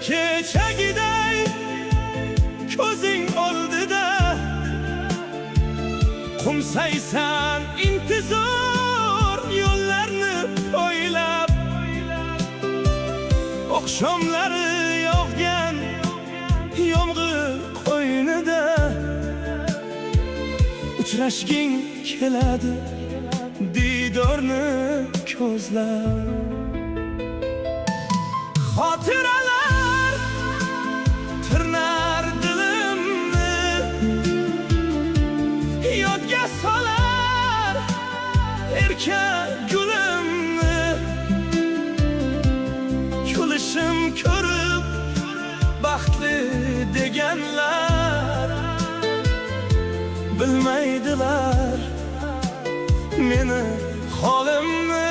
Kechagiday ko'zing oldida qo'msaysan intizor yo'llarni poylab, oqshomlari yog'gan yomg'ir qo'ynida uchrashging keladi diydorni ko'zlab. Xotiralar tirnar dilimni, yodga solar erka gulimni. Kulishim ko'rib baxtli deganlar bilmaydilar meni holimni.